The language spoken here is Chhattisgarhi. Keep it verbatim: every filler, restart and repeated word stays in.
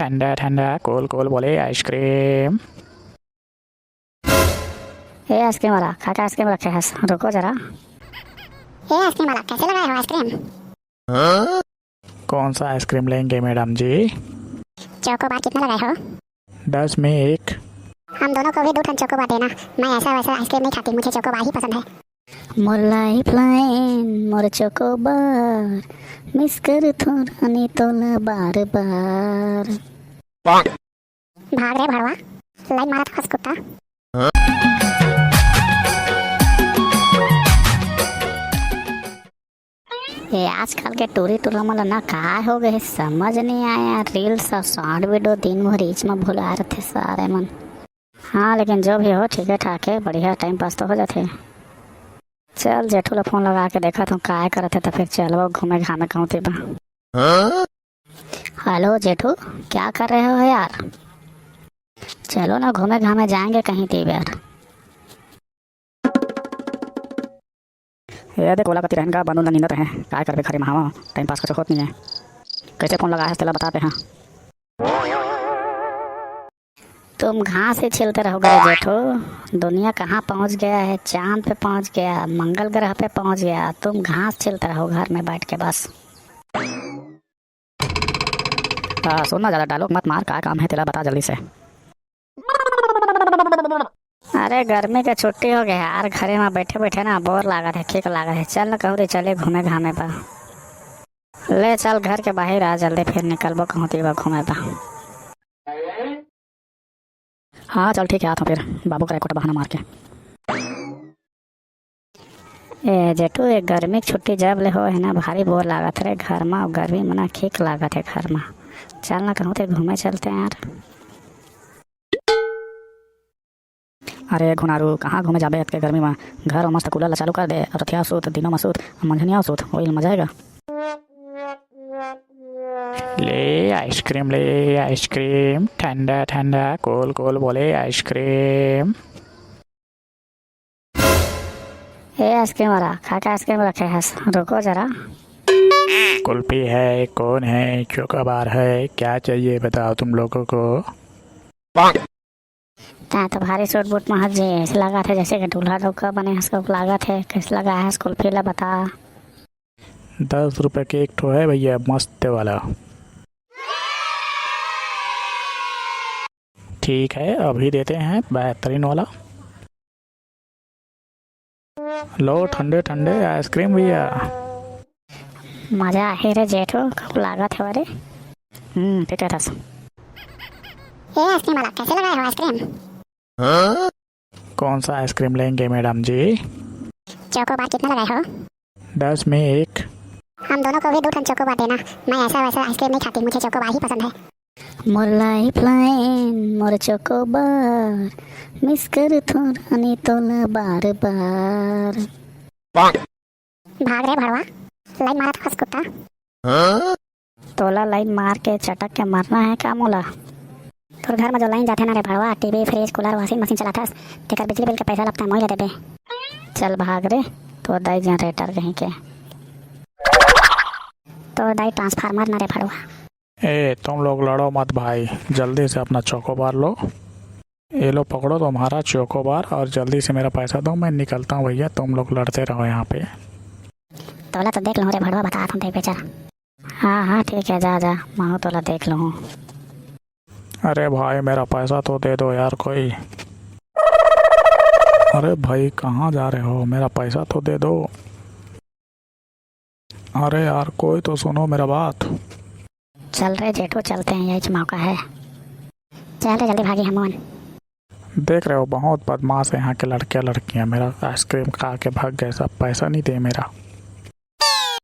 ठंडा ठंडा कूल कूल बोले आइसक्रीम। ए आइसक्रीम वाला, का का आइसक्रीम रखे हस? रुको जरा। ए आइसक्रीम वाला, कैसे लगाए हो आइसक्रीम? कौन सा आइसक्रीम लेंगे मैडम जी? चोकोबार कितना लगाए हो? दस में एक। हम दोनों को भी दो ठन चोकोबार देना। मैं ऐसा वैसा आइसक्रीम नहीं खाती, मुझे चोकोबार ही पसंद है। मोर लाइफ लाइन, मोर चोकोबार, मिस करथों रानी तोला बार बार। भाग रे भड़वा, लाइन मारत हस कुत्ता। ये आजकल के टूरी टूरा मन ला ना काय हो गए, समझ नहीं आया। रील्स और शॉर्ट वीडियो दिन भर रीच में भुला रथे सारे मन। हाँ, लेकिन जो भी हो, ठीक है ठाक है, बढ़िया टाइम पास तो हो जाथे। चल, जेठू ला फोन लगा के देखत हूँ, काय करत हे, तो फिर चलबो घूमे घामे कहूँ तेबा। हेलो जेठू, क्या कर रहे हो यार? चलो ना, घूमे घामे जाएंगे कहीं तेबा यार। ये देख, ओला कति रहन का बंद उंद नींदत रहे, काय करबे घरे में, हवा टाइम पास कुछ होत नहीं है। कैसे फोन लगा है तेला बताते हैं। तुम घास ही छिलते रहोगे रे जेठू, दुनिया कहाँ पहुँच गया है, चांद पे पहुँच गया, मंगल ग्रह पे पहुँच गया, तुम घास छिलते रहो घर में बैठ के बस। हाँ, सुन ना, ज्यादा डायलॉग मत मार, का काम है तेला बता जल्दी से। अरे, गर्मी के छुट्टी हो गया यार, घरे में बैठे बैठे ना बोर लागत है, ठीक लागत है। चल ना कहूँ रे, चले घूमे घामे बा। ले चल घर के बाहर आ जल्दी, फिर निकलबो कहूँ तेबा घूमे बा। हाँ चल ठीक है, आत हूँ फिर बाबू करा एको ठा बहाना मार के। ए जेठू, ये गर्मी के छुट्टी जब ले हो है ना, भारी बोर लागत रे घर मा। गर्मी मना ठीक लागत है घर मा। चल ना कहूँ ते घूमे चलते हैं यार। अरे घुनारू, कहाँ घूमे जाबे अतके गर्मी मा? घर में मस्त कूलर ला चालू कर दे, रतिया सूत, दिनों में सूत, मंझनिया सूत, वही मजा आएगा। ले आइसक्रीम, ले आइसक्रीम, ठंडा ठंडा, कूल कूल बोले आइसक्रीम। ए आइसक्रीम वाला, का का आइसक्रीम रखे हस? रुको जरा। कुल्फी है, कोन है, चोकोबार है, क्या चाहिए बताओ तुम लोगों को? तैं तो भारी सूट बूट महत जी, ऐसे लागत है जैसे कि दूल्हा डौका बने हस, को लागत है। कैसे लगा है कुल्फी ला बता। दस रुपए के एक ठो है भैया, मस्त वाला। ठीक है, अभी देते हैं बेहतरीन वाला। लो ठंडे ठंडे आइसक्रीम भैया। मजा आही रे जेठू, खूब लागत हवय रे। हम्म, ठीक है रस। ए आइसक्रीम वाला, कैसे लगाए हो आइसक्रीम? कौन सा आइसक्रीम लेंगे मैडम जी? चोकोबार कितना लगाए हो? दस में एक। हम दोनों को भी दो ठन चोकोबार देना। मैं ऐसा वैसा आइसक्रीम नहीं खाती, मुझे चोकोबार ही पसंद है। मोर लाइफ लाइन, मोर चोकोबार, मिस करथों रानी तोला बार बार। भाग रे भड़वा, लाइन मारत हस कुत्ता। तोला लाइन मार के चटक के मरना है का मोला? तोर घर में जो लाइन जाथे ना रे भड़वा, TV, fridge, cooler, washing machine चलाथस, तेकर बिजली बिल के पैसा लगता है, मोही ला देबे। चल भाग रे, तोर दाई जनरेटर कहीं के। तोर दाई ट्रांसफार्मर ना रे भड़वा। ए, तुम लोग लड़ो मत भाई, जल्दी से अपना चोकोबार लो। ये लो पकड़ो तुम्हारा चोकोबार और जल्दी से मेरा पैसा दो, मैं निकलता हूँ भैया, तुम लोग लड़ते रहो यहाँ पे। तोला तो देख लूँ रे भड़वा, बता तुम देख बेचल। हाँ हाँ ठीक है, जा जा, महू तोला देख लूँ। अरे भाई, मेरा पैसा तो दे दो यार कोई। अरे भाई, कहाँ जा रहे हो? मेरा पैसा तो दे दो। अरे यार, कोई तो सुनो मेरा बात। चल रे जेठू, चलते हैं, यही मौका है। चल रे, जल्दी भागी हमन। देख रहे हो, बहुत बदमाश है यहाँ के लड़के लड़कियाँ। मेरा आइसक्रीम खा के भाग गए सब, पैसा नहीं दे मेरा।